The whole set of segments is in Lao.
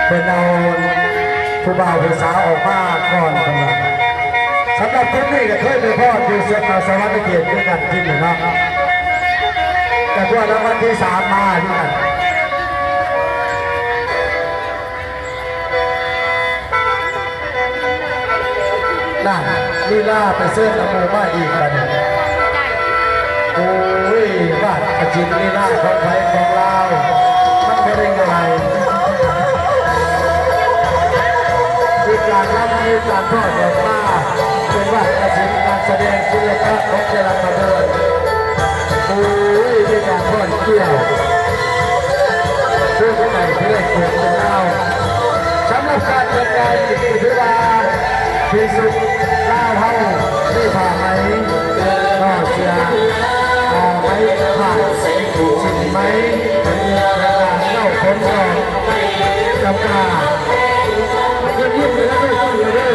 ເພິ່ນເອົາຜູ້ບ່າວຜູ້ສາວອອກມາກ່ອນເພິ່ນວ່າ. ສຳລັບທີມນີ້ກໍເຄີຍໄປຟ້ອນຢູ່ສະຫວັນນະເຂດຄືກັນທີມນີ້ເນາະ ກໍຄວ້າລາງວັນທີສາມມາຄືກັນ. ນັ້ນ ລີລາໄປເຊີນນຳໝູ່ມາອີກບັດນີ້. ໂອ້ຍ ວາດກະສິນລີລາຂອງໃຜຂອງລາວ ມັນບໍ່ໄດ້ງ່າຍ. ມີການລຳ ມີການທອດດອກມາ ເປັນວາດກະສິນ ການສະແດງສິລະປະຂອງແຕ່ລະຂະບວນ. ໂອ້ຍ ມີການຟ້ອນກ້ຽວ ພູມໃຈທີ່ໄດ້ເກີດເປັນລາວ. ສຳລັບການແຕ່ງກາຍນີ້ຖືວ່າທີ່ສຸດລາວເຮົາມີຜ້າໄໝ ເນາະ ເສື້ອ ເອີ ໄໝ ຜ້າ ສິ້ນໄໝ ແລ້ວກໍເກົ້າຂົນດອກ ຈຳປາ ຍິ້ມໆ ໃຫ້ເຮົາໄດ້ຟັງເດີ.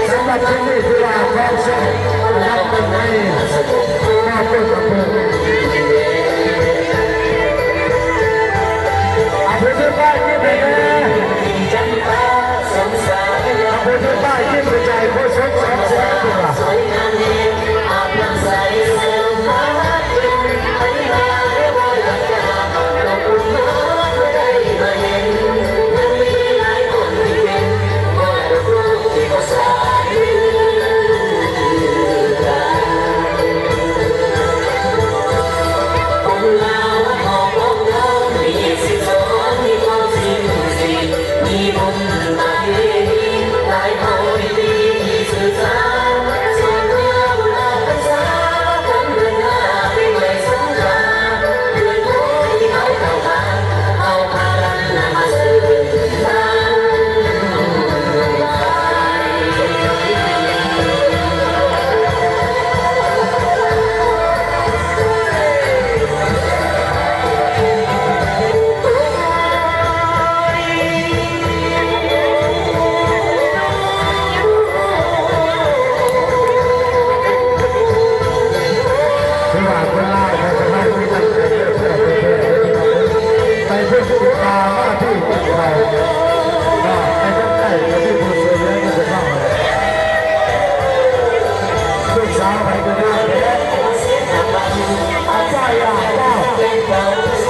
ສຳລັບເພງນີ້ຖືວ່າຄວາມເສັດອັນດັບໜຶ່ງໃນຮອບຕົ້ນອຳເພີ. ອາ ຜູ້ຖືປ້າຍຍິ້ມໃຫ້ແດ່. ອາ ຜູ້ຖືປ້າຍຍິ້ມໃຫ້ໃຈໂຄສົກສອງແສນຕົວະ. ຄືວ່າຄົນລາວຂອງເຮົາມີນ້ຳໃຈເອື້ອເຟື້ອເຜື່ອແຜ່ ໄປພຸ້ນຕິດຕາມາທີ່ພວກເຮົາ ໄປທາງໃຕ້ກໍມີຜູ້ຊ່ວຍເຫຼືອຢູ່ພວກເຮົາ. ລູກສາວໃຜກໍງາມແທ້ ອາຈານ ອາຈານ.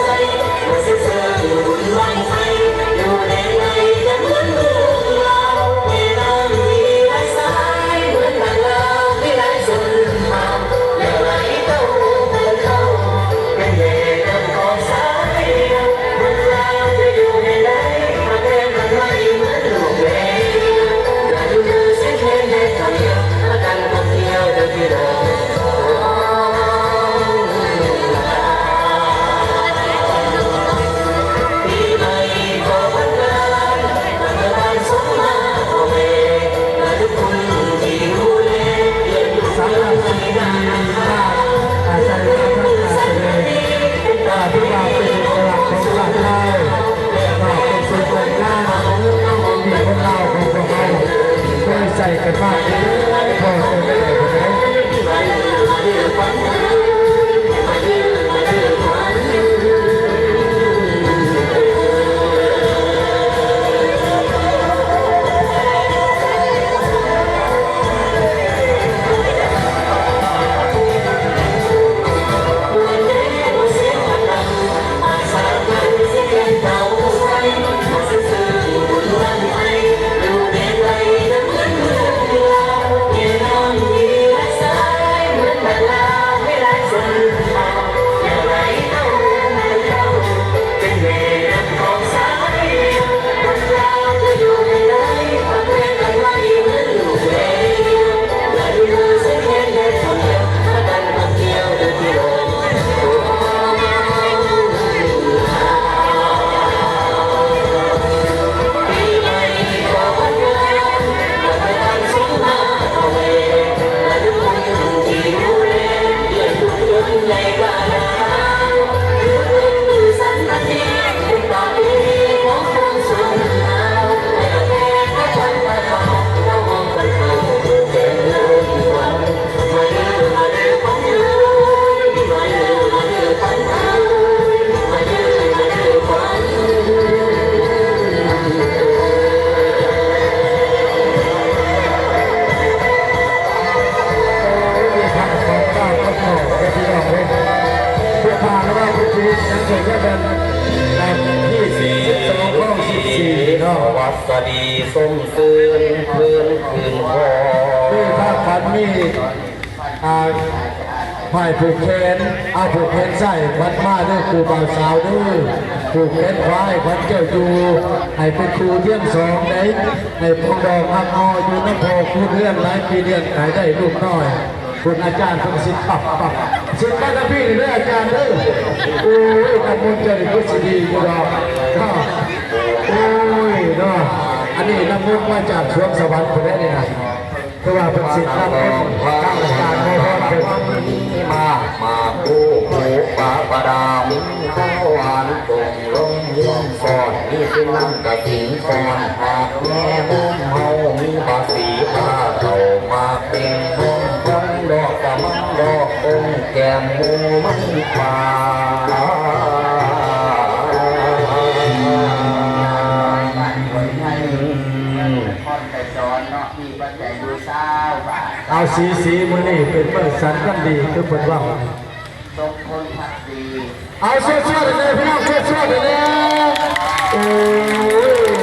ເພງແລ້ວກັນ ແບບທີສິບສອງ ຂອງສິບສີ່ເນາະ ສະຫວັດສະດີຊົມຊື່ນ ເພີນຄືນພໍ ມີພາຂວັນ ມີ ອ່າ ຝ້າຍຜູກແຂນ ເອົາຜູກແຂນຊ້າຍຂວັນມາເດີ ຄູ່ບ່າວສາວເດີ ຜູກແຂນຂວາໃຫ້ຂວັນເຈົ້າຢູ່ ໃຫ້ເປັນຄູ່ທຽງສອງເດ້ ໃຫ້ປອງດອງຮັກຮໍຢູ່ນຳພໍ່ຄູນເຮືອນ ຫຼາຍປີເດືອນ ໃຫ້ໄດ້ລູກນ້ອຍ ຄຸນອາຈານເພິ່ນສິດປັບປັບ ສິດມາທາງພີ້ເດີອາຈານເດີ ໂອ້ຍ ນ້ຳມົນເຈົ້ານີ້ຄືຊິດີຢູ່ດອກເນາະ ໂອ້ຍເນາະ ອັນນີ້ນ້ຳມົນມາຈາກສວງສະຫວັນພຸ້ນແຫຼະນີ້ນະ ຄືວ່າເພິ່ນສິດນຳຄົນທາງລາຍການຂໍພອນເພິ່ນ ມີໝາກ ໝາກຄູ່ ພູປາປະດາ ມີເຂົ້າຫວານ ຕົງລົງຫີນສອນ ມີເປັນນ້ຳກະສິງສອນ ຫາກແມ່ນມເຮົາ ມີບາສີ ພາເຂົ້າ ໝາກເປັນນມ ຄວັນດອກ ກະມັນດອກ ກົງແກ້ມໝູມັນປາ ເອົາ ສີ ສີ ມື້ນີ້ເປັນມື້ສັນວັນດີ ຄືເພິ່ນເວົ້າ ສົມພົນພັກດີ ເອົາ ສວດໆ ໃຫ້ແດ່ ພີ່ນ້ອງ ສວດໆ ໃຫ້ແດ່ ໂອ້ຍ